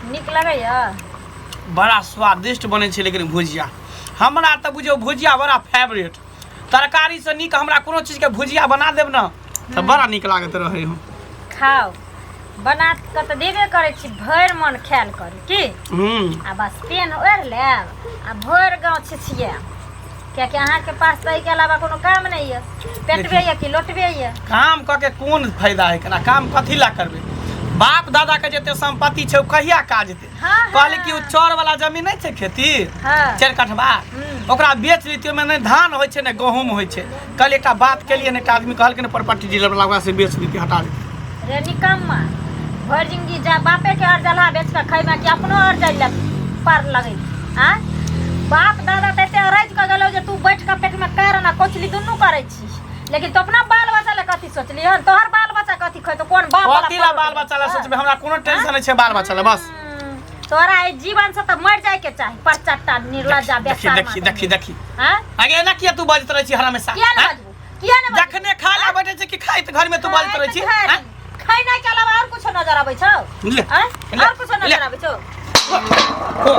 नीक लगैया? बड़ा स्वादिष्ट बनै छै। लेकिन भुजिया हमरा तऽ बुझियौ भुजिया बड़ा फेवरेट, तरकारीसँ नीक हमरा कोनो चीजके भुजिया बना देब ने तऽ बड़ा नीक लागैत रहै हम। खाउ, बना कऽ तऽ देबे करै छी, भरि मन खायल करू की। आ बस पेन ओढ़ि लेब आ भरि गाँव छिछियाएब, कियाकि अहाँके पास तऽ एहिके अलावा कोनो काम नहि यऽ, पेटबे यऽ कि लोटबे यऽ। काम कऽ के कोन फायदा है? केना काम कथी ला करबै? बाप दादा के जते संपत्ति छै ओ कहिया काज हेतै? कहली कि ओ चौर वाला जमीन नहि छै खेती, 4 कठबा, ओकरा बेच लेती। ओहिमे नहि धान होइ छै, नहि गहूम होइ छै। कल एकटा बात केलियै ने, एकटा आदमी कहलकै ने प्रॉपर्टी डीलर वाला, ओकरा से बेच लेती, हटा लेती। रे निकम्मा, भरि जिंदगी जा बापे के अर्जलहा बेच कऽ खैबे कि अपनो अर्जल लए पार लगै आ? बाप दादा तऽ एते अरजि कऽ गेलौ जे तू बैठ कऽ पेटमे कर ना कोचली दुनू करै छी, लेकिन तू अपना बाल बच्चा लए कथी सोचली हन? तोहर बाल बच्चा कथी खैतो? कोन बाप वाला कथी ला बाल परोठ? बच्चा ला सोचबै? हमरा कोनो टेंशन नहि छै बाल बच्चा ला, बस। तोरा एहि जीवन से तऽ मरि जाय के चाही, परचट्टा निर्लज्जा। देखी। बेशर्मा। देखी, देखी, देखी। हाँ। आगे एना किया तू बजैत रहै छी हमेशा? किया ने आँय? बजबू? किया ने बजबू? जखने खाय ला बैठे छै कि खाइत घर में तू बजैत रहै छी, आँय? खैनाइ के अलावा और कुछो नजर आबै छौ? ले, आँय? ले, और कुछो ले। नजर आबै छौ? खो,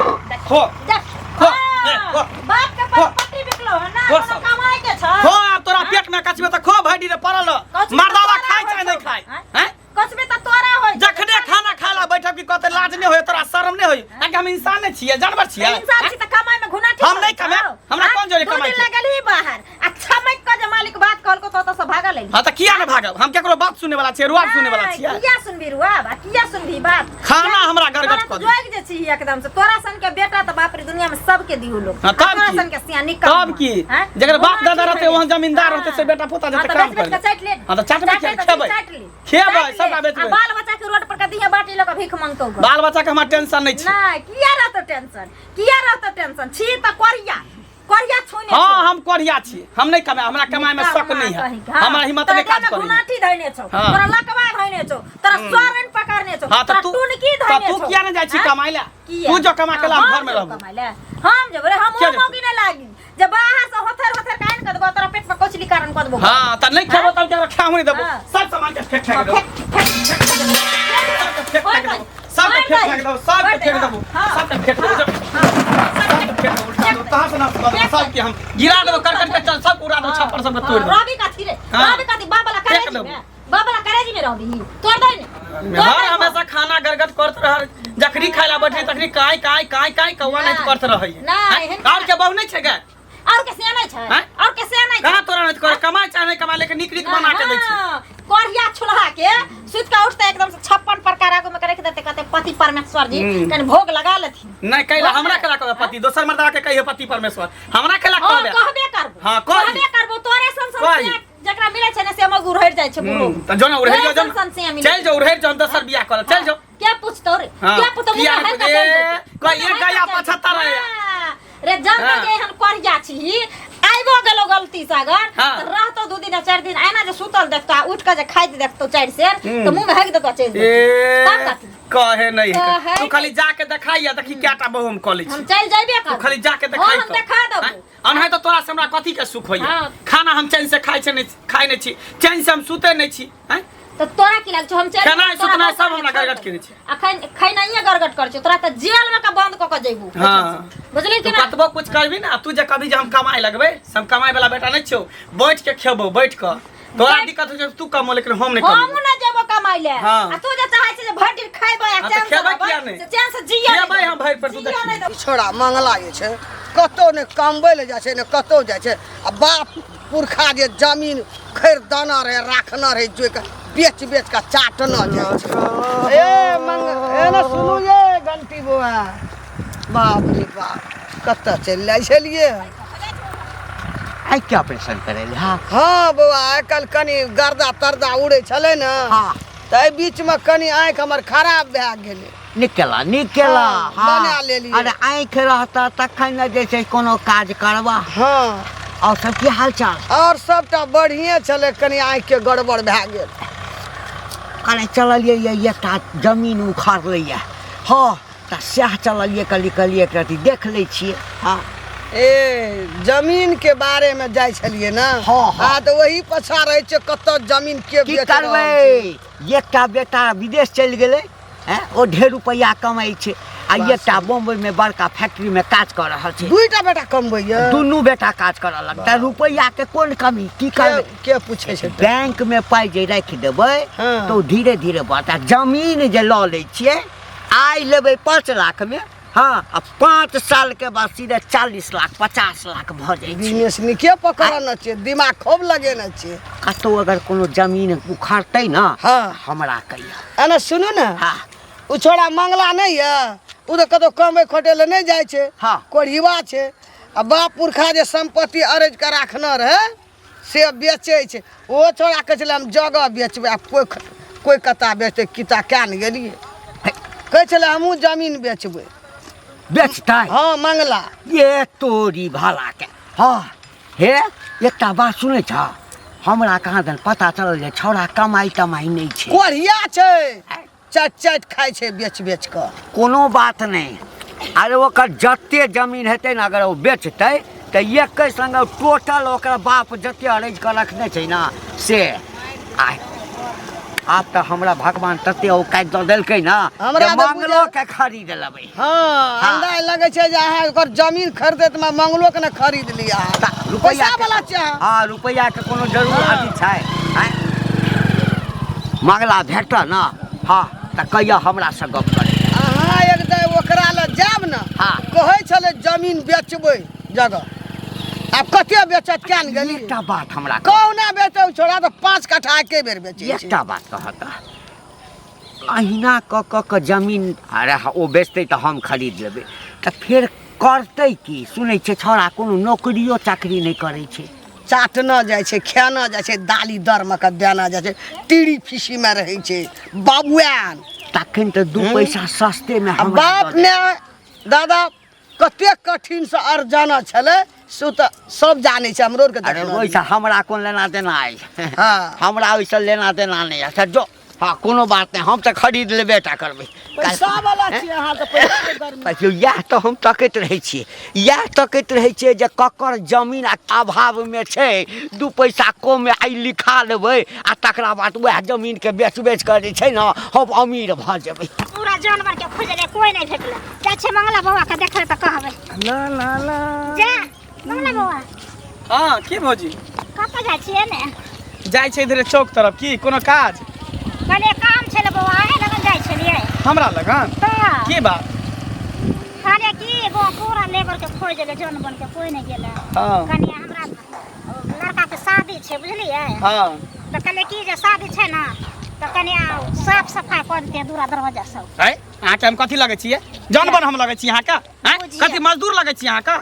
खो। देख। खो, हाँ, ले, खो। बाप के खो। पट्टी बिकलो है ना। खो कोनो सब। कमाई के छौ? खो, आब तोरा पेट में कचबे तऽ खो। भैडी रे पड़ल रह। कचबे तऽ मर्दावा तोरा खाय होइ चाहे नहि छौ। खाय। आँय? आँय? कचबे तऽ तोरा होइ छौ। जखने खाना खाय ला बैठब कि कहते लाज नहि होय तोरा, शरम नहि होय? आके हम इंसान नहि छियै, जानवर छियै? इंसान छी तऽ कमाई में घुना ठीक हम नहि कमाएब। हमरा कोन जोरे कमाइ दू छै? दिन लगलही बाहर आ छमक के जे मालिक बात कहलको तऽ ओतऽ से भागल अइली। हाँ, तऽ किया नहि भागब? हम केकरो बात सुने वाला छियै, रुआब सुने वाला छियै? किया सुनबी रुआब आ किया सुनबी बात? खाना हमरा गड़गड़ तोरा कऽ तऽ दे। जोगि जे छी एकदम से। तोरा सन के बेटा तऽ बाप रे दुनिया में सबके दिहो लोग। हाँ, आ तब तोरा की? सन के सियानी कम। तब की? हैं? जकर बाप घुना दादा की रहते, भेलै? वहाँ जमींदार रहते, से बेटा पोता हाँ, जते तऽ काम बेच बेच करे। के चाटि ले। हाँ, तऽ चाटबै चाटै किया? तऽ खेबै। चाटि ले। खेबै, चाटि ले। सबटा बेचबै। आ बाल बच्चा के रोड पर के दिहे बाटी लऽ के भीख मंगतौ गऽ। बाल बच्चा के हमरा टेंशन नहि छै। नहि, किया रहतौ टेंशन? किया रहतौ टेंशन? छी तऽ कोरिया कोरिया छूने। हाँ, हम कोढ़िया छी, हम नहीं कमाए, हमरा कमाए में शक नहीं है, हमरा हिम्मत नहीं काज करे। घुनाठी धइने छौ। तोरा लकवा धइने छौ, तोरा स्वर्ण पकड़ने छौ। हाँ, तोरा तऽ तू टुनकी तऽ धइने तू छौ। किया नहीं जाइ छी हाँ? कमाए ला? किया? तू जो कमा के ला, हम हम घर में जेबो रहबो। कमाए ला। हम जेबो रे, हम किया ओ जेबो? मौगी नहि लागी जे बाहर से होथर होथर कान के देबो, तोरा पेट पर कोचली कारण कऽ देबो। हाँ, तऽ नहीं खेबो तब केकरो खाहु नहीं देबो। सब सामान के फेंक फेंक देबो। फेंक फेंक सबके फेंक फेंक देबो, सबके फेंक फेंक देबो, सबके फेंक देबो, सबके फेंक देबो, सबके फेंक देबो, उल्टा देबो, कहाँ से ना देबो, सबके हम गिरा देबो, करकट के चल सब उड़ा देबो, छप्पर सबके तोड़ देबो। रवि कथी रे? रवि कथी? बाबला फेंक करेजी देबो। में, बाबला करेजी में रवि तोड़ दे ने। हर हमेशा खाना गड़गड़ करत रह, जखनी खाय ला बैठे तखनी काय काय काय काय कौआ नहीं करत रहै। नहीं, एहन और के बहु नहीं छै गे? और के सियाना छै? हैं? और के सियाना छै? कहाँ तोरा नहीं कर, कमाए चाहे नहीं कमाए, लेकिन नीक नीक बना के दै छै। हाँ, कोढ़िया छुलहा के सुति के उठते एकदम से 56 प्रकार आगू में रख देते, कहते पति परमेश्वर जी, कनि भोग लगा लेथिन। नहीं कैला, हमरा केला कहबे पति? दोसर मर्दवा के कहियो पति परमेश्वर, हमरा केला कहबे? कहबे करबो। हाँ, कही। कहबे करबो। तोरे सन सन कही। सिया जकरा मिलै छै ने से मगुर हटि जाइ छै बुढ़ो। तऽ जो ना उड़ेर तोरे जो। सन सन सिया मिलै। चल जो, उड़ेर जो, हम दोसर बियाह करब, चल जो। के पूछतो रे? हाँ। के पूछतो? किया मुँह नहि हट पूछे? चलि जेतौ। कह, एक मुँह गया हटि कऽ चलि 75 है। हाँ, रे जब जे एहन कोढ़िया छी आइबो गेलो गलती से अगर तऽ रहतो 2 दिन आ 4 दिन, एना जे सुतल देखतो आ उठि कऽ जे खाइत देखतो 4 सेर, तऽ मुँह में हगि देतो, चलि जेतौ। ए तब कथी? कहे नहीं है। कहे तू खाली जाके देखाइया, देखी क्या बहु हम कॉलेज। हम चलि जेबे तू करब। खाली जाके देखाई। हम देखा देबो। अनहाइ तऽ तोरा से हमरा कथी के सुख होइया? खाना हम चैन से खाइ छै नहि, खाइ नहि छी, चैन से हम सुते नहि छी, आँय? तऽ तोरा की लागै छौ हम चलि खेनाइ तोरा सुतनाइ बहुत सब हमरा छोड़ि गड़गड़ देबौ। केने छै। अखन खेनाइए गड़गड़ करै छौ, तोरा तऽ जेल में के बंद कऽ के जैबू। बुझली कि तू ना? कतबो कुछ करबी ना, तू जे कभी जे हम कमाए लगबै से हम कमाए वाला बेटा नहि छियौ। बैठ के खेबौ बैठ के। तोरा दिक्कत होइ छै तू कमो, लेकिन हम नहि हमहूँ कमेबौ। नहि जेबो कमाइ ले। आ तू जे चाहै छै जे भरि दिन खैबै आ तऽ चैन से खेबै रहबै, किया नहि? से चैन से जियै नहि खेबै देबौ। हम भरि पेट, तू जियै देखी। नहि देबौ। ई छोड़ा मंगला जे छै कतहु नहि कमबै लए जाइ छै, ने कतहु जाइ छै, आ बाप पुरखा जे जमीन खरीदना रहै, राखना रहै, जोइके बेच बेच कऽ चाटना जाइ छै। ए मंग ए ने सुनू ये घंटी बौआ, बाप रे बाप, कतऽ चलि जाइ छलियै? आइ के ऑपरेशन करै ले? हाँ। हाँ बौआ, आइ काल्हि कनि गर्दा तर्दा उड़ै छलै ने, तऽ एहि बीचमे कनि आँखि हमर खराब भए गेलै। नीक केला, नीक केला। हाँ, बना लेलियै। अरे आँखि रहता तखन ने जे छै कोनो काज करबा। और सब की हाल चाल? और सबटा बढ़िए छलै, कनि आँखिके गड़बड़ भए गेल। कने चललियै ये, एकटा जमीन उखड़लैए। हँ, तऽ सएह चललियै, कहलियै कहलियै एक रत्ती देख लै छियै। हँ। ए जमीन के बारे में जाइ छलियै ने? हाँ। तऽ वही पछा रहै छै कतऽ जमीन के की बेच रहल करबै छै। एकटा बेटा विदेश चलि गेलै। हैं ओ ढेर रुपैआ कमाइ छै आ एकटा बम्बईमे बड़का फैक्ट्रीमे काज कऽ रहल छै। दुईटा बेटा कमबैया? दुनू बेटा काज करऽ लगता। रुपैआके कोन कमी, की करबै? के पूछै छै? बैंकमे पाइ जे राखि देबै तऽ ओ धीरे धीरे बढ़ता। जमीन जे लऽ लै छियै, आइ लेबै 5 लाखमे, हाँ, आ 5 साल के बाद सीधे 40 लाख 50 लाख भऽ जाइ छै। बिजनेस नीके पकड़ने छियै, दिमाग खूब लगेने छियै। कतौ अगर कोनो जमीन उखड़तै ने, हाँ, हमरा कहिया। एना सुनू ने, हाँ, ओ छोड़ा मंगला नहि यऽ, ओ तऽ कतौ कमै खटै लए नहि जाइ छै, हाँ, कोढ़िवा छै। आ बाप पुरखा जे सम्पत्ति अरजि कऽ राखने रहै से बेचै छै। ओ छोड़ा कहै छलै हम जगह बेचबै, आ कोइ कोइ कता बेचतै किता कए ने गेलियै। कहै छलै हमहूँ जमीन बेचबै। बेचतै? हँ, मंगला। ये तोरी भला के। हाँ, हे एकटा बात सुनै छ? हमरा कहाँ दन पता चलल जे छौड़ा कमाइ तमाइ नहि छै। कोढ़िया छै, चाटि चाटि खाइ छै बेच बेच कऽ। कोनो बात नहि। अरे ओकर जते जमीन हेतै ने, अगर ओ बेचतै तऽ एके संग टोटल ओकर बाप जते अरजि कऽ रखने छै ने से। आ आब तऽ हमरा भगवान तते औकात दऽ देलकै ने, हमरा जे तऽ मंगलो के खरीद लेबै। हाँ, अंदाज लगै छै जे अहाँ ओकर जमीन खरीदैत मे मंगलो के ने खरीद लिअ। रुपैआ पैसा वाला छै अहाँ। हाँ, रुपैआ के कोनो जरूर अथी छै। आँय? मंगला भेटल ने, हाँ, तऽ कहिया हमरा से गप करै। अहाँ एकदम ओकरा लग जायब ने, हाँ, कहै छलै जमीन बेचबै जगह, आब कते बेचत क्या ने गेली। एकटा बात हमरा कह। कहुना बेचतै ओ छोड़ा, तऽ 5 कट्ठा एके बेर बेचै छै। एकटा बात कहत, अहिना कऽ कऽ कऽ जमीन, अरे ओ बेचतै तऽ हम खरीद लेबै, तऽ फेर करतै की? सुनै छियै छौड़ा कोनो नौकरियो चाकरी नहि करै छै। चाटना जाइ छै, खेना जाइ छै, दाली दरमे के देना जाइ छै, टीरी फीसीमे रहै छै बाबुआन। तखन तऽ 2 पैसा सस्तेमे आ हमरा बाप दऽ देत। ने दादा कतेक कठिनसँ अर्जना छलै से तऽ सब जानै छै, हमरो आरके अरे देखना ओहिसँ हमरा कोन लेना देना अछि? हाँ। हमरा ओहिसँ लेना देना नहि। अच्छा जो, हाँ, कोनो बात नहि, हम तऽ खरीद लेबे टा करबै। पैसा वाला छियै अहाँ तऽ, पैसा के गर्मी। देखियौ, इएह तऽ हम तकैत रहै छियै, इएह तकैत रहै छियै जे ककर जमीन अभावमे छै, 2 पैसा कममे आइ लिखा लेबै आ तकरा बाद वएह जमीनके बेच बेच कऽ जे छै ने हम अमीर भऽ जेबै। पूरा जानवर के खोजले कोई नहीं भेटले। जाइ छै मंगला बौआ के देखै तऽ कहबै। ला ला ला। जा मंगला बौआ। हाँ, की भौजी? कतऽ जाइ छियै ने? जाइ छै इधरे चौक तरफ। की कोनो काज? कहलियै काम छलै बौआ, अहें लगन जाइ छलियै। हमरा लगन? तऽ की बात? कहलियै की बौआ, पूरा लेबर के खोजले जन बन के कोई नहीं गेलै। हाँ। कनी हमरा लड़का के शादी छै, बुझलियै? हाँ। तऽ कहलियै की जे शादी छै ने तऽ कनी साफ सफाइ कऽ देतियै दूरा दरवाजा सब। है अहाँके हम कथी लगै छियै? जानवर हम लगै छी अहाँके? हैं? बुझियै। कथी मजदूर लगै छी अहाँके?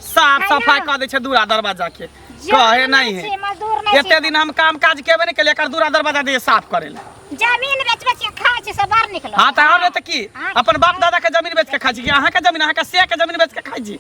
साफ है ना? सफाइ कऽ दै छै दूरा दरवाजा के। जन कहे नहीं है। छी, मजदूर नहीं एते छी। दिन हम काम काज केबे नहीं केलियै, एकर दूरा दरवाजा दियै साफ करे ला। जमीन बेच बेच के खाइ छी से बड़ निकल। हाँ तऽ आओर नहि तऽ की? हाँ। अपन बाप दादा के जमीन बेच के खाइ छी कि अहाँके जमीन, अहाँके से के जमीन बेच के खाइ छी?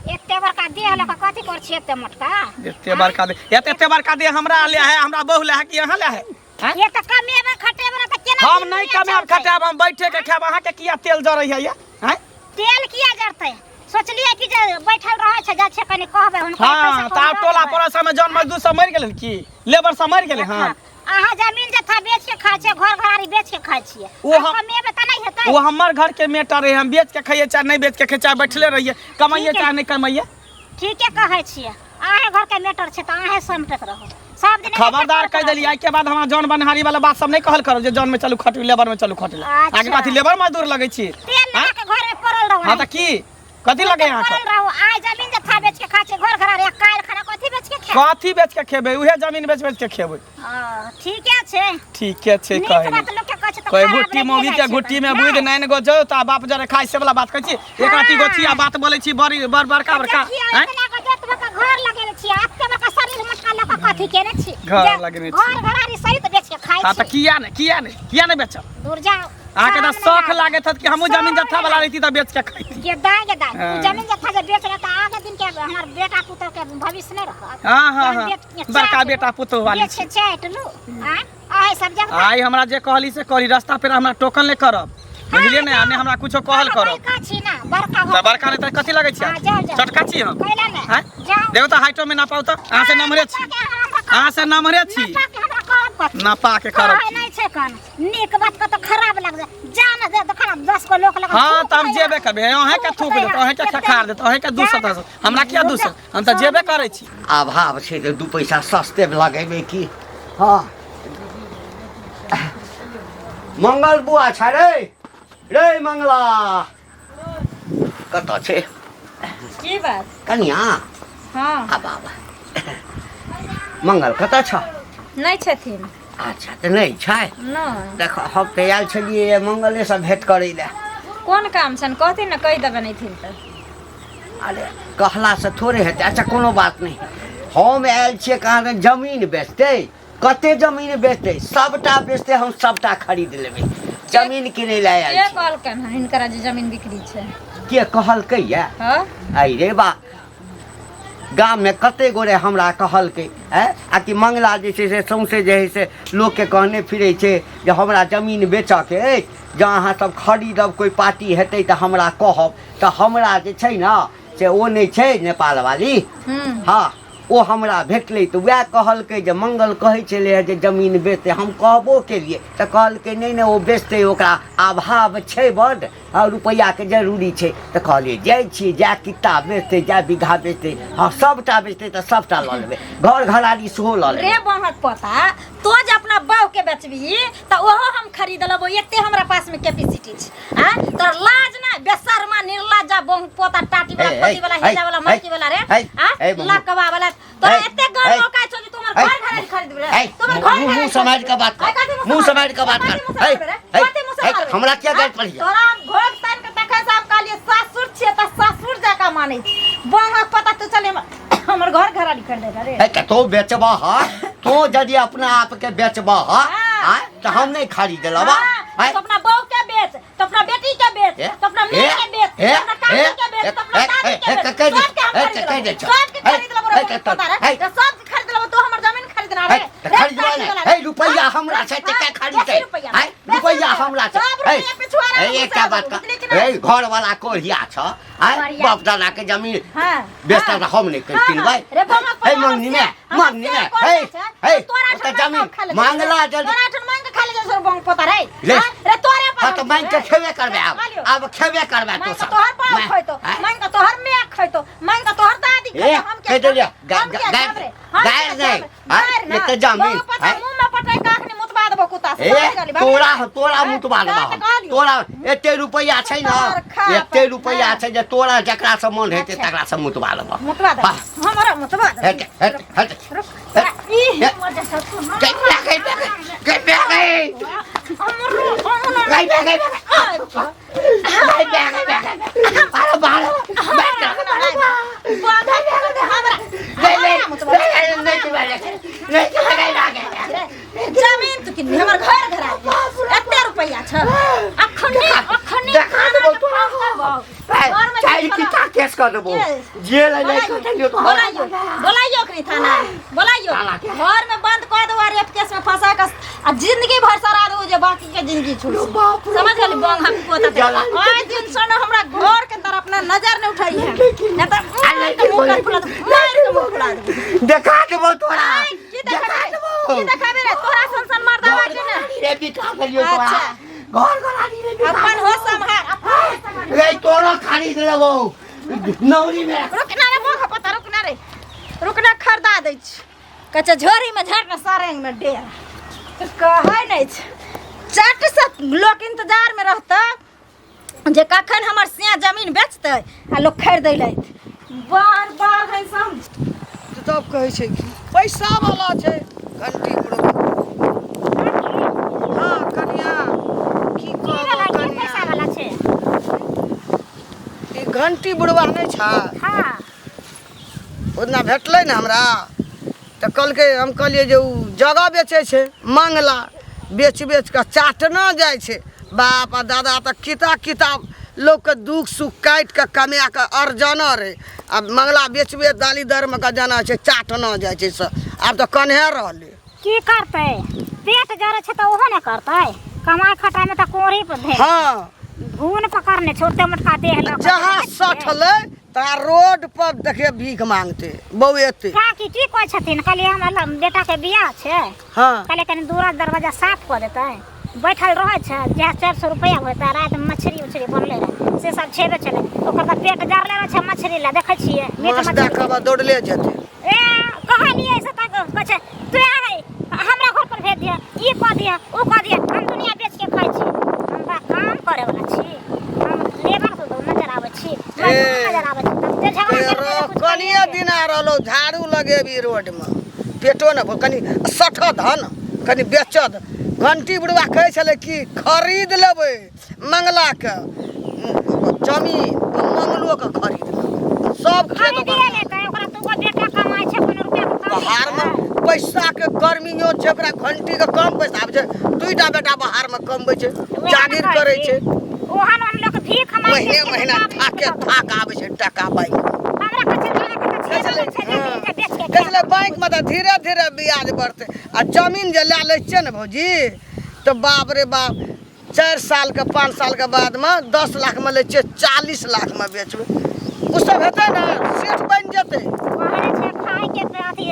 एते बड़का देह लऽ कऽ कथी कर छी एते मोटका? एते बड़का देह, एते एते बड़का देह हमरा ले है, हमरा बहू ले है कि अहाँ ले है? हैं? ये तऽ कमेबे खटेबे तऽ केना हम दिन नहीं दुनिया कमायब चलतै? खटायब, हम बैठे के खायब। अहाँके किया तेल जरै है ये? हैं? तेल किया जरतै? सोचलियै कि जे बैठल रहै छै, जाइ छै कनि कहबै हुनका। हाँ, तऽ आब टोला पड़ोस में जन मजदूर सब मरि गेलै की? लेबर सब मरि गेलै? हाँ, अहाँ जमीन जथा बेच के खाइ छियै, घर घरारी बेच के खाइ छियै। ओ आ कमेबै तऽ नहि हेतै? ओ हमर घर के मेटर है, हम बेच के खाइए चाहे नहीं बेच के खाइए, चाहे बैठले रहिए, कमाइए ठीक है। चाहे नहीं कमाइए। ठीके कहै छियै, अहें घर के मेटर छै तऽ अहें समटैत रहू सब दिन। खबरदार कहि देलियै, आइ के बाद हमरा जन बनिहारी वाला बात सब नहीं कहल करू जे जन में चलू खटू, लेबर में चलू खटू। अच्छा। आगे कथी लेबर मजदूर लगै छी? तेल लगा के घर में पड़ल रहू। हाँ तऽ की कथी लगे अहाँके? पड़ल रहू। आइ जमीन जथा बेच के खाइ छियै, घर घरारी, काल्हि खाना कथी बेच के खायब? कथी बेच के खेबै? उहे जमीन बेच बेच के खेबै। हँ, ठीके छै। ठीके छै। नीक कहे बात लोक के कहै छै तऽ कोई खराब घुट्टी नहि मौगी जाइ के छै घुट्टी में तऽ। बुझ नैन गो जो त बाप जरे खाइ से वाला बात कहै छी। एक राती गोछी आ बात बोलै छी बड़ी बड़ बड़का बड़का। देखियौ, हैं? एतना गो जत बड़का घर लगेने छी, एते बड़का शरीर मोटका लऽ कऽ कथी केने छी? घर जे लगेने छी। घर घरारी सहित बेच के खाइ हाँ तऽ छी। किया ने, किया ने, किया ने बेचब? दूर जाओ। अहाँके तऽ शरम शौख नहि लागैत हत कि हमहूँ जमीन जत्था वाला रहिती तऽ बेच के खैती। गे दाय, गे दाय, हाँ। उ जमीन जत्था जे बेच लेता, आगे दिन के हमर बेटा पुतोह के भविष्य नहि रहत। हाँ हाँ तहन हाँ, बेच के बड़का चाट बेटा पुतोह वाली बेच के चाटि लू। आँय, अहाँ सब जगह आइ हमरा जे कहली से कहली, रास्ता पे हमरा टोकन नहि करब, बुझलियै ने? आ नहि हमरा कुछो कहल करब। बड़का छी ना, बड़का तऽ बड़का नहि तऽ कथी लगै छी? हाँ, जाउ, जाउ। चटका छी हम? कैला ने आँय? जाउ। देखो तऽ हाइटो में ना पाउ तऽ अहाँ से नम्हरे छी, अहाँ से नम्हरे छी। नपा के हमरा करब कथी? नपा के करब कहै की? नहि छै कन नीक बात कतौ खराब लग जाय। जा ना दे देखा ना 10 गो लोक लगा हाँ तऽ हम जेबे करबै अहेँके थूक देत अहेँके खखार देत अहेँके दूसत हसत हमरा किया दूसत हम तऽ जेबे करै छी अभाव छै तऽ दू पैसा सस्ते लगेबै की हँ मंगल बुआ छै रे रे मंगला कतऽ छै की बात कनिया हँ आब आब मंगल कतऽ छ नहि छथिन अच्छा तऽ नहि छै नहि देख हम तऽ आयल छलियै मंगलेसँ भेँट करै लए कोन काम छनि कहथिन ने कहि देबनि अयथिन तऽ अरे कहलासँ थोड़े हेतै अच्छा कोनो बात नहि हम आयल छियै कहाँ जमीन बेचतै कते जमीन बेचतै सबटा बेचतै हम सबटा खरीद लेबै जमीन किनै लए आयल के छी कहलकनि हन हिनकरा जे जमीन बिक्री छै के कहलकै या हँ अरे रे बा गाममे कते गोरे हमरा कहलकै आँय आ कि मंगला जे छै से सौँसे जे हइ से लोकके कहने फिरै छै जे हमरा जमीन बेचऽके अछि जँ अहाँ सब खरीदब कोइ पार्टी हेतै तऽ हमरा कहब तऽ हमरा जे छै ने से ओ नहि छै नेपालवाली हँ ओ हमरा भेटलै तऽ वएह कहलकै जे मंगल कहै छलै हँ जे जमीन बेचतै हम कहबो केलियै तऽ कहलकै नहि नहि ओ बेचतै ओकरा अभाव छै बड्ड हँ रुपैआके जरूरी छै तऽ कहलियै जाइ छियै जाए कित्ता बेचतै जाए बीघा बेचतै हँ सभटा बेचतै तऽ सभटा लऽ लेबै घर घरारी सेहो लऽ लेबै रे बहक पोता तो जे अपना बाऊ के बेचबही तऽ ओहो हम खरीद लेबो एते हमरा पास में कैपेसिटी छै आ तोर लाज ना बेशर्मा निर्लज्जा बहु पोता टाटी वाला ए, खोदी वाला ए, हिजा वाला ए, मटकी वाला रे ए, आ ए, बबू। लकवा वाला तोरा ए, एते गान ए, मौका छौ जे तू हमर ए, घर घरारी खरीद ले ए, तू हमर घर मुँह घरारी सम्हारि कऽ बात कर मुँह सम्हारि कऽ बात कर ए, ए, ए, हमरा किया गारि पड़ैया तोरा हम घोघ तानि के देखै से हम कहलियै सासुर छियै तऽ सासुर जकाँ मानै छी बहक पता तू चल हमर घर घरारी खरीदे रे ए, तऽ तू बेचबह तू यदि अपना आपके बेचबह हाँ। आँय, तऽ हम नहि खरीद लेबह हाँ, आँय, तो अपना बहू के बेच तो अपना बेटी के बेच ए, तो अपना ए, माँ के बेच ए, तो अपना काकी ए, के बेच ए, तो अपना ए, दादी के ए, बेच कहि दे, सबके हम ए, खरीद कहि दे लेबो छौ। सबके ए, खरीद लेबो रे ए, बहू त- पता रे ए, तो सबके खरीद लेबो तू हमर जमीन खरीदना रे ए, तऽ खरीदबा ने। ए, रुपैआ हमरा छै तऽ के खरीदतै? आँय, रुपैआ हमरा छै। ए, ए, एकटा बात कह ए घरवाला कोढ़िया छ आँय कोढ़िया। बाप दादा के जमीन हाँ, बेचता हाँ। तऽ हम नहि हाँ, किनबै हाँ। रे बाबा, हे पर मंगनी में हमर मंगनी में से कोढ़िया हे छै। हे तोरा ओतऽ ठन जमीन मांग खा ले मांगला जल्दी तोरा ठन मांग के खा ले जैसे बंग पोता रे ले। हाँ? रे तोरे पर हाँ तऽ मांगि के खेबे करबै आब खा लियौ। आब खेबे करबै तो मांग के सब तोहर बाप मांग- खैतो आँय? मांग के तोहर my खैतो मांग के तोहर दादी ए, खैतो हम कहि देलियै, हम किया गारि- खाब रे? हम गारि किया नहि, खाब रे? आँय? गारि ना। एते जमीन, बौआ पता आँय? मुँह में पटैक के अखनी मुतबा देबो कुत्ता से ए समझ गेली, बाबा? तोरा तोरा आँय? मुतबा तोरा देबा तऽ हम। कहलियौ। तोरा एते रुपैआ छै ने तोहर खा एते अपन, रुपैआ हाँ। छै जे तोरा जकरा से मन हेतै अच्छा। तकरा से मुतबा लेबह मुतबा दे हाँ। हमरा मुतबा दे हेट हेट हेट रुक तोरा ई हे। मजा से तू ना गई गई गई गई गई गई गई गई गई गई गई अरे बाहर बैठ जमीन तू किनबी हमर घर घर एते रुपैआ छ अखनी अखनी देखा देबो तोरा चारि किता केस कर देबो जेल ले कटलियो तो बोलाइयो बोलाइयो अखनी थाना बोलाइयो घर में बंद कर दो रेप केस में फंसा के आ जिंदगी भर सरा दो जे बाकी के जिंदगी छूट समझ गेली बंग हम पोता आइ दिन से न हमरा घर के तरफ ना नजर न उठाई है न त मार के मुंह कर फुला दे मार के मुंह फुला दे देखा देबो तोरा की देखाबे की देखाबे रे तोरा सन सन मर्दावा के ना रे बिका गेलियो तोरा अच्छा। घर घरारी रे बिका अपन हो संभार अपन होश सम्हार। रे तोरा खरीद लेबो नौरी में रुक ना रे मुंह पता रुक ना रे रुक ना खरीदा दै छी कहै छै झोरीमे झाड़ ने सारेंगमे डेरा तऽ कहै नहि छै चट से लोक इंतजारमे रहतै जे कखन हमर सिया जमीन बेचतै आ लोक खरीदै लए बार बार है सम तब कहै छै कि पैसा वाला छै घंटी बुढ़बा हँ कनिया की कहबो कनिया पैसा वाला छै ई घंटी बुढ़वा नहि छै हाँ ओतना भेटलै ने हमरा तऽ कहलकै हम कहलियै जे ओ जगह बेचै छै मंगला बेच बेच कऽ चाटना जाइ छै बाप आ दादा तऽ किता किताब लोकके दुख सुख काटि कऽ कमा कऽ अरजना रहै आ मंगला बेचबे दाली दरमे कऽ जाना छै चाटना जाइ छै से आब तऽ कन्हे रहलै की करतै पेट जरै छै तऽ ओहो ने करतै कमाइ खटाइमे तऽ कोढ़ी पर धरि हँ घून पकड़ने छै ओते मोटका देह लऽ कऽ जहाँ सठलै ता रोड पर देखिए भीख मांगते बौएते काकी की कहै छथिन कहलियै हमर बेटाके बियाह छै हँ कहलियै कनि दूरा दरवाजा साफ कऽ देतै बैठल रहै छै जएह 400 रुपैआ होतै रातिमे मछरी उछरी बनलै रहै से सब छेबे छलै ओकर तऽ पेट जरले रहै छै मछरी लए देखै छियै मीट माछ दए मछरी कऽ दौड़ले जेतै ए कहलियै से तऽ कहै छै तू आबै हमरा घर पर भेज दिअ ई कऽ दिअ ओ कऽ दिअ हम दुनिया बेच के खाइ छी हमरा काम करे वाला छी हम लेबर नजर आबै छी मजदूर नजर आबै छी तब ते झगड़ा करबै तऽ कुछ कनिए दिना रहलौ झाड़ू लगेबी रोडमे पेटो ने कनि सठऽ धन कनि बेचऽ घंटी बुढ़वा कहै छलै कि खरीद लेबै मंगलाके जमीन आ मंगलोके खरीद लेबै सब खेत खरीदिए लेतै ओकरा दूगो बेटा कमाइ छै कोनो रुपया के कमी बाहरमे पैसाके गर्मियो छै ओकरा घंटीके कम पैसा आबै छै दुईटा बेटा बाहरमे कमबै छै जागीर करै छै ओहन हम लोग भीख मांगे महीने महीना थाके थाक आबै छै टाका बैंक हमरा कहै छै कहै छलै बैंकमे तऽ धीरे धीरे ब्याज बढ़तै आ जमीन जे लए लै छियै ने भौजी तऽ बाप रे बाप 4 सालके 5 सालके बादमे 10 लाखमे लै छियै 40 लाखमे बेचबै ओ सब हेतै ने सेठ बनि जेतै कहै छै खायके अथी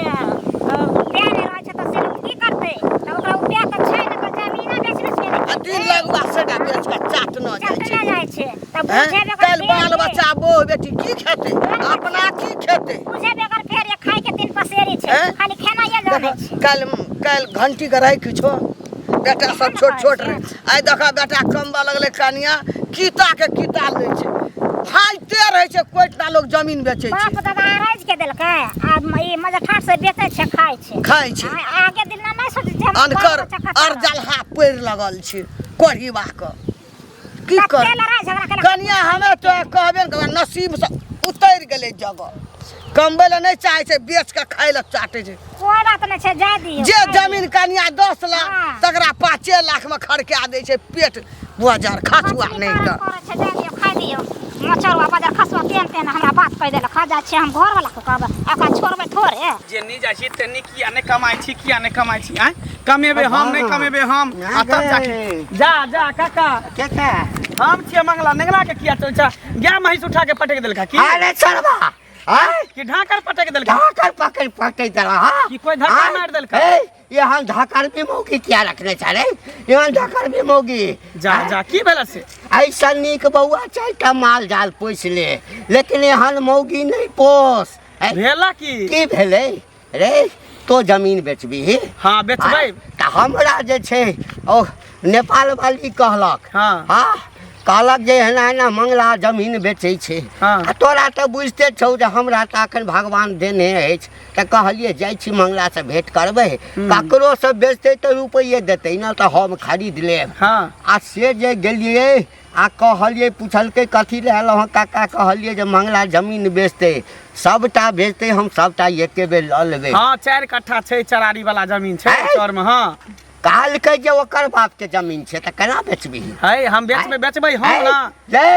उपाय नहि रहै छै तऽ से लोक की करतै तऽ ओकरा उपाय तऽ छै ने तऽ जमीने बेच बेच के आ दिन लगवा सेटा बेच कऽ चाटना जाइ छै चटना जाइ छै तऽ हैं? बुझे बेगर काल्हि बाल बच्चा बोह बेटी की खेतै अपना की खेतै बुझे बेगर फेर ये खायके दिन पसेरी छै हैं? खाली खेनाइए जानै छै काल्हि काल्हि घंटी के रहै किछो बेटा सब छोट छोट रहे आइ देखा बेटा कमबा लगलै कनिया कीता के कीता लै छै फाइते रहै छै कोइटा लोग जमीन बेचै बाप छै दादा अरैज के देलकै आ ई मजठार से बेचै छै खाइ छै खाइ छै आगे दिन नहि सोचै छै हम बाल अनकर बच्चा कतऽ रहत। अरजलहा पड़ि लगल छै कोढ़ीबा के की कते कर लड़ाइ झगड़ा केलक कनिया हमे तो कहबे ने करबै, नसीब से उतरि गेलै जगह कमबै लए नहि चाहै छै बेच के खाइ लए चाटै छै कोई बात नहि छै जाय दियौ जे खाइ दियौ। जमीन कनिया 10 लाख हाँ। तकरा 5 लाख में खड़का दै छै पेट बजार खसुआ मछली नहि पालन तऽ करै छै जाय दियौ खाइ दियौ मचरुआ बजार खसुआ तेहन तेहन हमरा बात कहि देलक हँ जाइ छियै हम घरवला के कहबै ओकरा छोड़बै थोड़े जे नहि जाइ छी तेन्नी किया नहि कमाइ छी किया नहि कमाइ छी आँय कमेबै हम नहि कमेबै हम आ तब जाके जा जा काका के के हम छियै मंगला नेंगला के किया चल जा गाय महींस उठा के पटक देलका की अरे सरवा आय कि ढाकर पटक देलका ढाकर पकड़ पकड़ देला हाँ कि कोई धक्का मार देलका? ए यहाँ ढाकर भी मौगी किया रखने छा रे यहाँ ढाकर भी मौगी जा जा की भेला से ऐसा नीक बौआ चारिटा माल जाल पोसि ले लेकिन एहन मौगी नहीं पोस ऐ, भेला की की भेलै रे तो जमीन बेचबी हाँ बेचबै तऽ हमरा जे छै ओ नेपाल वाली कहलक हाँ। हाँ कहलक जे एना एना मंगला जमीन बेचै छै हाँ। आ तोरा तऽ बुझिते छौ जे हमरा तऽ एखन भगवान देने अछि तऽ कहलियै जाइ छी मंगलासँ भेँट करबै ककरोसँ बेचतै तऽ रुपैए देतै ने तऽ हम खरीद लेब हाँ आ से जे गेलियै आ कहलियै पुछलकै कथी लए एलहुँ हँ काका कहलियै जे मंगला जमीन बेचतै सबटा बेचतै हम सबटा एके बेर लऽ लेबै हाँ 4 कट्ठा छै चरारी वाला जमीन छै है? चौर में हाँ कहलकै जे ओकर बापके जमीन छै तऽ केना बेचबिही है हम बेचबै बेचबै हम ना रे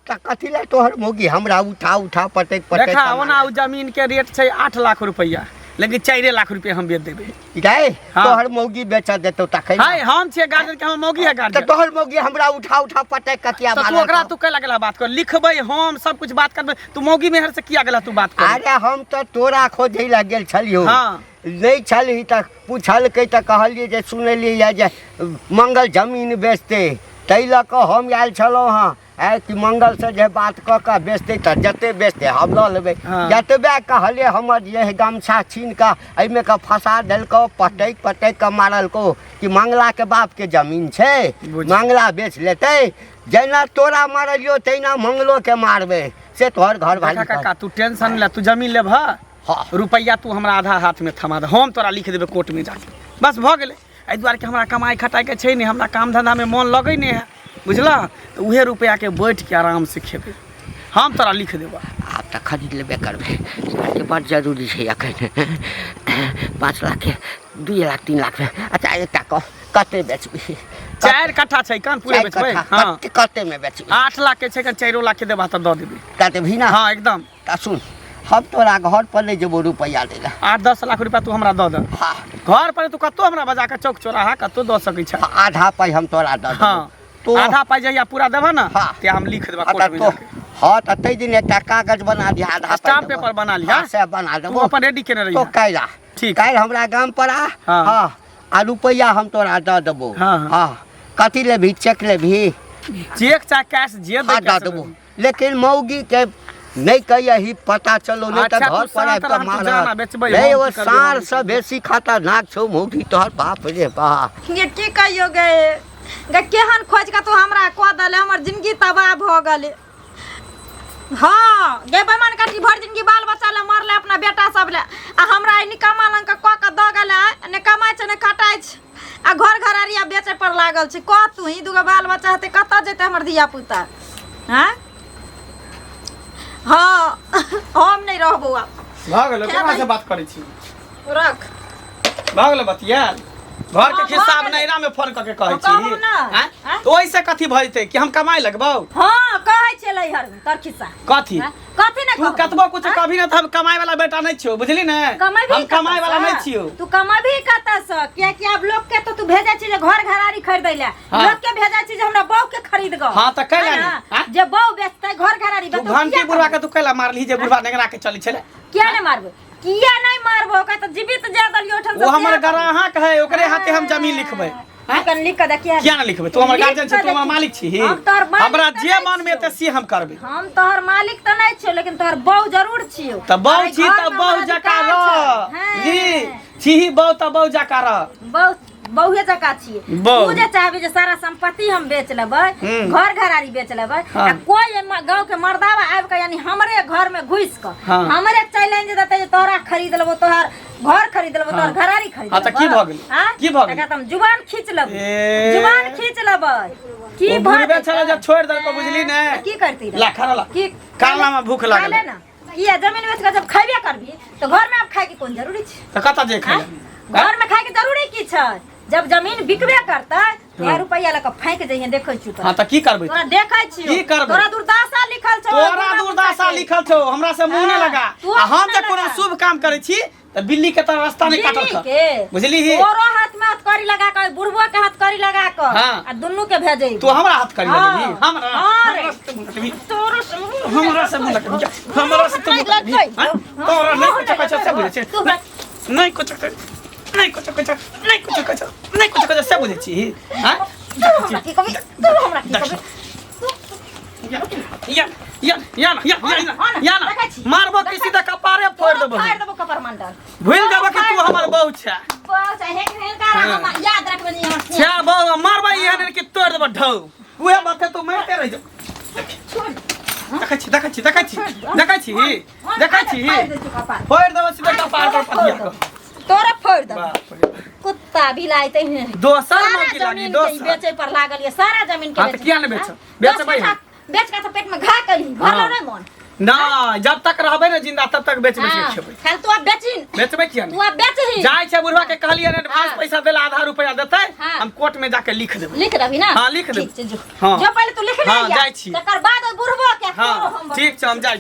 तऽ कथी लए तोहर मौगी हमरा उठा उठा पटक पटक देखा ओना ओ जमीन के रेट छै 8 लाख रुपया लेकिन 4 लाख रुपया हम बेच देबै रे हाँ। तोहर मौगी बेच देतौ तखन है हम छियै गार्जियन के हमर मौगी है तऽ गार्जियन तोहर मौगी हमरा उठा उठा पटक कऽ किया तऽ तू मारलकौ? ओकरा तू कैला गेला बात कर लिखबै हम सब कुछ बात करबै तू मौगी मेहर से किया गेला तू बात कर अरे हम तऽ तोरा खोजै लए गेल छलियौ हाँ। नहि छलही तऽ पुछलकै तऽ कहलियै जे सुनलियै जे मंगल जमीन बेचतै ताहि लऽ कऽ हम आयल छलहुँ हँ आँय कि मंगलसँ जे बात कऽ कऽ बेचतै तऽ जते बेचतै हम लऽ लेबै हाँ। जतबे कहलियै हमर जे गमछा छीन कऽ एहिमे कऽ फँसा देलकौ पटकि पटकि कऽ मारलकौ कि मंगलाके बापके जमीन छै बुझ। मंगला बेच लेतै जेना तोरा मारलियौ तहिना मंगलोके मारबै से तोहर घर देखा भाली काका तू टेंशन ले तू जमीन लेबह हाँ। रुपैआ तू हमरा आधा हाथमे थमा दे हम तोरा लिख देबै कोर्टमे जाके बस भऽ गेलै एहि दुआरे कि हमरा कमाइ खटाइके छै नहि हमरा काम धन्धामे मोन लगै नहि है बुझलह तऽ उहे रुपैआके बैठके आरामसँ खेबै हम तोरा लिख देबऽ आब तऽ खरीद लेबे करबै के बड़ जरूरी छै एखन 5 लाखके 2 लाख 3 लाखमे अच्छा एकटा कह कते बेचबही 4 कट्ठा छै कान पूरे चारि बेचबै कट्ठा हाँ कतेमे बेचबही 8 लाख के छै कन 4 लाख के देबा तऽ दऽ देबै दऽ देबही ने हाँ एकदम तऽ सुन हम तोरा घर पर नहि जेबो रुपैआ दै लए 8-10 लाख रुपया तू हमरा दऽ दे हाँ घर पर तू कतौ हमरा बजा के चौक चौराहा कतौ दऽ सकै छ आधा पाइ हम तोरा दऽ देबो हाँ तो आधा पाइ जहिया पूरा देबह ने हाँ। ते हम लिख देबह हाँ, कोर्ट में तो जाके हाँ तऽ ताहि दिन एकटा कागज बना दिह आधा पाइ स्टाम्प देबो। पेपर बना लिह हाँ, से बना तू देबो अपन रेडी केने तो रहिह काल्हि आ ठीक। काल्हि हमरा गाम पर आ हाँ। हाँ आ रुपैआ हम तोरा दऽ देबो हाँ, हाँ। हाँ कथी लेबही चेक लेबही चेक चाहे कैश जे हाँ दै दऽ देबो लेकिन मौगी के नहीं कहिए पता चलो नहीं तऽ अच्छा, तू घर पर शांत आबि रह, कऽ तू जाना, मारत बेचबै नहीं हम, ओ की करबै साँढ़ हम। से बेसी खतरनाक छौ मौगी तोहर बाप रे बाप ये की कहियो गे गे केहन खोज के तू हमरा कऽ देले हमर जिंदगी तबाह भऽ गेलै हाँ गे बेमान काटी भरि जिंदगी बाल बच्चा ले मरले अपना बेटा सब ले आ हमरा ई निकम्मा लंग के कऽ के दऽ गेलै ने कमाइ छै ने खटाइ छै आ घर घरारिया बेचै पर लागल छै कह तू ही दूगो बाल बच्चा हेतै कतऽ जेतै हमर धिया पुता आँय हाँ हम नहि रहबौ आब भऽ गेलो केना से बात करै छी रख भऽ गेलो बतियाल घर के हाँ, खिस्सा भऽ आब गेलै। नैरा में फोन कऽ के कहै छी कहू ना। आँय? आँय? तऽ ओहिसँ कथी भऽ जेतै कि हम कमाइ लगबौ हाँ कहै छलै हर तोर खिस्सा कथी आँय? कथी ने तू कतबो कुछ कभी ना तऽ हम कमाइ वाला बेटा नहि छियौ बुझली ने कमेबही हम कमाइ वाला कतऽसँ? नहि छियौ तू कमेबही कतऽसँ कियाकि आब लोक के तो तू भेजै छी जे घर घरारी खरीदै ले हाँ। लोक के भेजै छी जे हमरा बहू के खरीद गो हाँ, तऽ कैला है ना? नहि, आँय? जे बहू बेचतै घर घरारी तू बेचतै घंटी बुढ़वा के तू कैला मारलही जे बुढ़वा नेंगरा के चलै छलै किया नहि मारबै किया नहि मारबो ओकरा तऽ जीवित जा देलियै ओहिठाम ओ हमर ग्राहक है ओकरे हाथे हम जमीन लिखबै तू कन लिख कऽ देखिया किया ना लिखबै तू हमर लिख गार्जियन छी कऽ तू हमर देखी। मालिक छी हम तोहर मालिक हमरा तऽ जे नहि मन में छियौ। एतै से हम करबै हम तोहर मालिक तऽ नहि छियौ लेकिन तोहर बहू जरूर छियौ तऽ बहु अरे छी तऽ घरमे बहु हमर जकाँ अधिकार रह छै। हैं। जी छीही बहु तऽ बहु जकाँ रह बहु बहुए जकाँ छियै बहु। तू जे चाहबी जे सारा संपत्ति हम बेच लेबै हम्म। घर घरारी बेच लेबै हाँ। आ कोई एहिमे गाँव के मर्दावा आबि कऽ यानी हमरे घर में घुसि कऽ हाँ। हमरे चैलेंज देतै जे तोहरा खरीद लेबो तोहर घर खरीद लेबो तोहर हाँ। घरारी खरीद हाँ, तऽ की लेबो। भऽ गेलै? हाँ? की भऽ गेलै? तकरा तऽ हम जुबान खींच लेबै ए। जुबान खींच लेबै की ओ भऽ बुढ़बे जेतै? छलै जब छोड़ि देलकौ बुझली ने तऽ की करती ला खाना ला की काला में भूख लागल खा ले ना किया जमीन बेच कऽ जब खैबे करबी तऽ घर में आब खाय के कोन जरूरी छै तऽ कतऽ जे खाय आँय? घर में खाय के जरूरी की छै जब जमीन बिकबे करतै तो रुपैया लऽ कऽ फाँकि जइहे देखै छी हाँ तऽ की करबै तोरा देखै छियौ की करबै? तोरा दुर्दशा लिखल छौ तोरा दुर्दशा लिखल छौ हमरा से मुंह नहि हाँ, लगा तू आ हम मुँह जे नहि कोनो लगा। शुभ काम करै छी तऽ बिल्ली के तरह रास्ता नहि काटल बिल्ली कर के बुझली ही तोरो हाथ में हथकड़ी लगा कऽ बुढ़बो के हथकड़ी लगा कऽ हाँ। आ दुनू के भेजै तू हमरा हाथ करी हाँ। लगेबही हमरा हाँ रे। हमरा से मुंह लगेबही तोरो से मुँह हमरा से मुंह लगेबही हमरा से तू मुंह लगेबही हाँ? तोरा नहि कुछ कहै छै से बुझै छी तू नहि कुछ नहि कुछ कहै छै नहि कुछ कहै छै नहि कुछ कहै छै से बुझै छी हाँ तू हमरा की कहबी तू हमरा की कहबी या या या या ना, या या ना, या ना देखै छी। मारबो कि सीधा कपारे फोड़ देबो फाड़ देबो कपर मंडल भूल देबो कि तू हमर बहू छै बस हे हिनका हम याद रखबे नहीं हमर छै बहू मारबै एहन कि तोड़ देबो ढौ उहे बात है तू मारते रह जो देखै छी देखै छी देखै छी देखै छी देखै छी फाड़ दै छियौ कपार फोड़ देबो सीधा कपार पर पतिया के तोरा फोड़ देबो बाप रे कुत्ता बिलाइ तहिने दोसर सारा मौकी लागी जमीन के ई दोसर बेचै पर लागल ये सारा जमीन के हाँ, तऽ बेचै। किया नहि बेचब? हाँ? बेचबै दस कट्ठा बेच के तऽ पेट में घा करी भरलो हाँ। नहीं मन ना जब तक रहबै ने जिंदा तब तक बेच बेच के हाँ, खेबै खाली तू अब बेची बेचबै किया तू नहि अब बेचही जाइ छै बुढ़वा के कहलियै ने एडवांस हाँ। पैसा देला आधा रुपया देतै हाँ। हम कोर्ट में जाके लिख देबै लिख देबही ना हाँ, लिख देबै। ठीक छै जो हाँ। जो पहिले तू लिख ले हाँ, जाइ छी। तकर बाद ओहि बुढ़बो के तोरो हाँ हम ठीक छै हम जाइ